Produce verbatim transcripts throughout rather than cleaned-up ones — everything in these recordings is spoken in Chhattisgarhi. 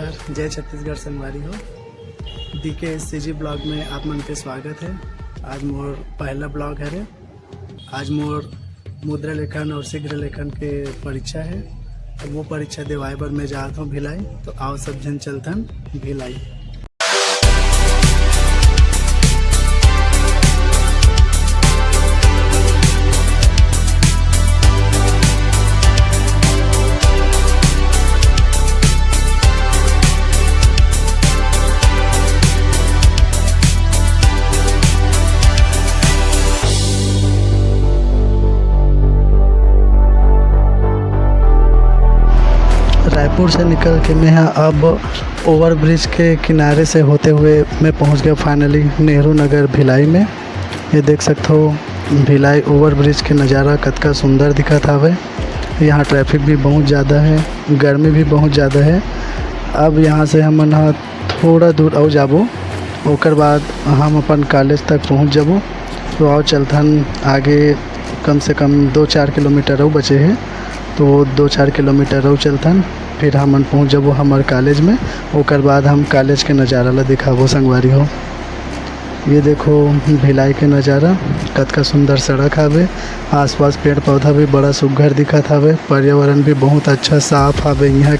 जय छत्तीसगढ़ संगवारी हो, डीके सीजी ब्लॉग में आप मन के स्वागत है। आज मोर पहला ब्लॉग हरे। आज मोर मुद्रा लेखन और शीघ्र लेखन के परीक्षा है। अब वो परीक्षा देवाए बर मैं जात हूँ भिलाई, तो आओ सब झन चलथन भिलाई। रायपुर से निकल के मैं ह अब ओवरब्रिज के किनारे से होते हुए मैं पहुंच गया फाइनली नेहरू नगर भिलाई में। ये देख सकते हो भिलाई ओवरब्रिज के नज़ारा कतका सुंदर दिखत हावे। यहाँ ट्रैफिक भी बहुत ज़्यादा है, गर्मी भी बहुत ज़्यादा है। अब यहाँ से हमन ह थोड़ा दूर अउ जाबो, ओकर बाद हम अपन कॉलेज तक पहुँच जाबो। तो आओ चलथन आगे, कम से कम दो चार किलोमीटर अउ बचे हे, तो दो चार किलोमीटर अउ चलथन, फिर हमन पहुँच जाबो हमर कॉलेज में। ओकर बाद हम कॉलेज के नज़ारा ला दिखाबो संगवारी हो। ये देखो भिलाई के नज़ारा, कतका सुंदर सड़क हावे, आसपास पेड़ पौधा भी बड़ा सुग्घर दिखत हावे, पर्यावरण भी बहुत अच्छा साफ हावे यहाँ।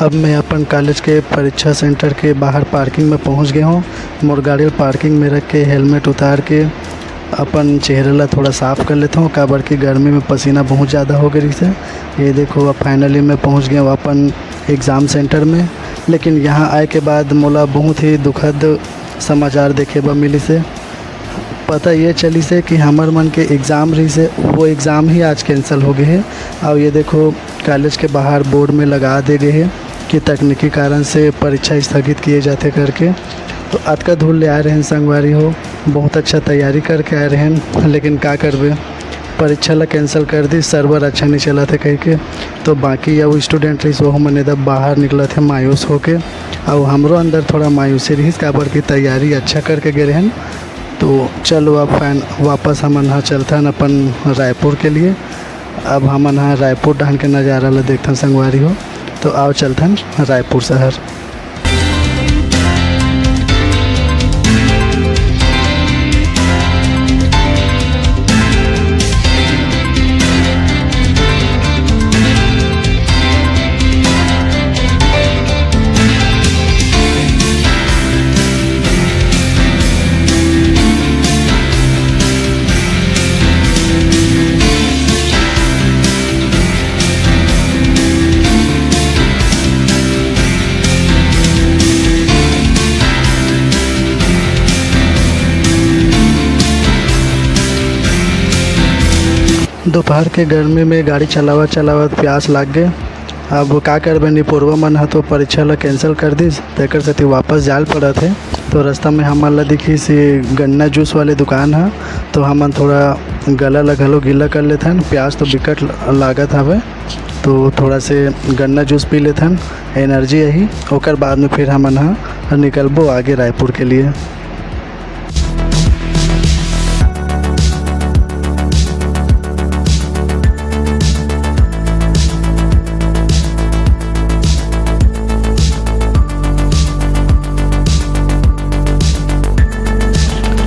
अब मैं अपन कॉलेज के परीक्षा सेंटर के बाहर पार्किंग में पहुंच गए हूँ। मोर गाड़ी ल पार्किंग में रख के हेलमेट उतार के अपन चेहरा ला थोड़ा साफ कर लेता हूँ, काबर कि गर्मी में पसीना बहुत ज़्यादा हो गई से। ये देखो, अब फाइनली मैं पहुंच गया हूँ अपन एग्ज़ाम सेंटर में। लेकिन यहाँ आए के बाद मोला बहुत ही दुखद समाचार देखे बर मिलिस हे। पता ये चलिस हे कि हमर मन के एग्ज़ाम रहिस हे, वो एग्ज़ाम ही आज कैंसिल हो गए हे। और ये देखो, कॉलेज के बाहर बोर्ड में लगा दे गए हे कि तकनीकी कारण से परीक्षा स्थगित किए जाते करके। तो अतका दूर ले आए रहन संगवारी हो, बहुत अच्छा तैयारी करके आए रहन, लेकिन का करबे, परीक्षा ला कैंसिल कर दी, सर्वर अच्छा नहीं चला थे कह के। तो बाकी अउ स्टूडेंट रहिस, वहू मन एकदम बाहर निकलत हे मायूस होके। अउ हमरो अंदर थोड़ा मायूसी रहिस, काबर की तैयारी अच्छा करके गे रहन। तो चलो, अब फैन वापस हमन ह चलथन अपन रायपुर के लिए। अब हमन ह रायपुर डहन के नज़ारा ला देखथन संगवारी हो। तो आओ चलथन रायपुर शहर। दोपहर के गर्मी में गाड़ी चलावत चलावत प्यास लाग गे। अब का करबे, निपोरवा मन ह तो परीक्षा ला कैंसिल कर दिस, तेकर सेती वापस जाल पड़त हे। तो रास्ता में हमन ला दिखिस ये गन्ना जूस वाले दुकान ह, तो हमन थोड़ा गला ला घलो गीला कर लेथन। प्यास तो बिकट लागत हवे, तो थोड़ा से गन्ना जूस पी लेथन, एनर्जी आही। ओकर बाद में फिर हमन ह निकलबो आगे रायपुर के लिए।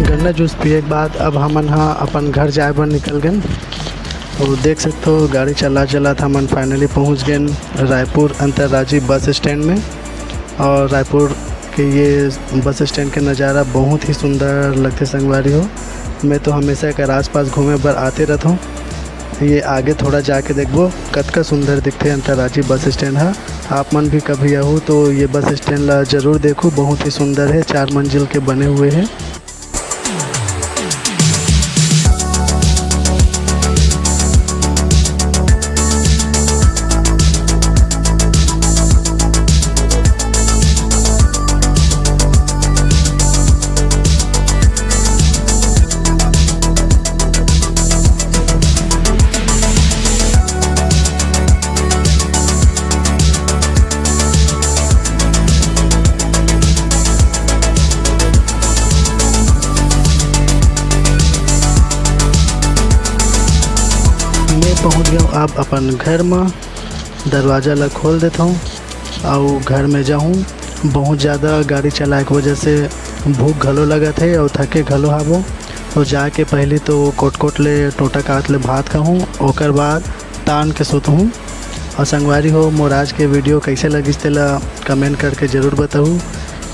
गन्ना जूस पिए के बाद अब हमन ह अपन घर जाए बर निकल गेन। तो देख सकते हो, गाड़ी चला चलात हमन फाइनली पहुंच गेन रायपुर अंतर्राज्यीय बस स्टैंड में। और रायपुर के ये बस स्टैंड के नज़ारा बहुत ही सुंदर लगथे संगवारी हो। मैं तो हमेशा एकर आसपास घूमे बर आते रहता हूँ। ये आगे थोड़ा जाके देखबो, कतका सुंदर दिखथे अंतर्राज्यीय बस स्टैंड ह। आप मन भी कभी आहू तो ये बस स्टैंड ला जरूर देखो, बहुत ही सुंदर है, चार मंजिल के बने हुए हैं। मैं पहुंच गया हूँ अब अपन घर में। दरवाजा ला खोल देता हूँ। अउ घर में जाहूँ। बहुत ज़्यादा गाड़ी चलाए के वजह से भूख घलो लगत हे अउ थके घलो हावो। तो जाके पहली तो कोटकोट ले टोटा कात ले भात खाहूँ, ओकर बाद तान के सुतहूँ। अउ संगवारी हो, मोर आज के वीडियो कैसे लगिस तेला कमेंट करके ज़रूर बताहू।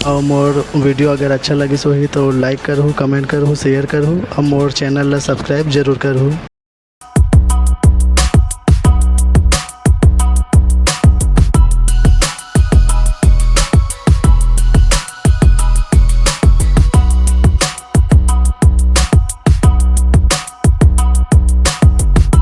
अउ मोर वीडियो अगर अच्छा लगिस होही तो लाइक करहू, कमेंट करहू, शेयर करहू अउ मोर चैनल ला सब्सक्राइब जरूर करहू।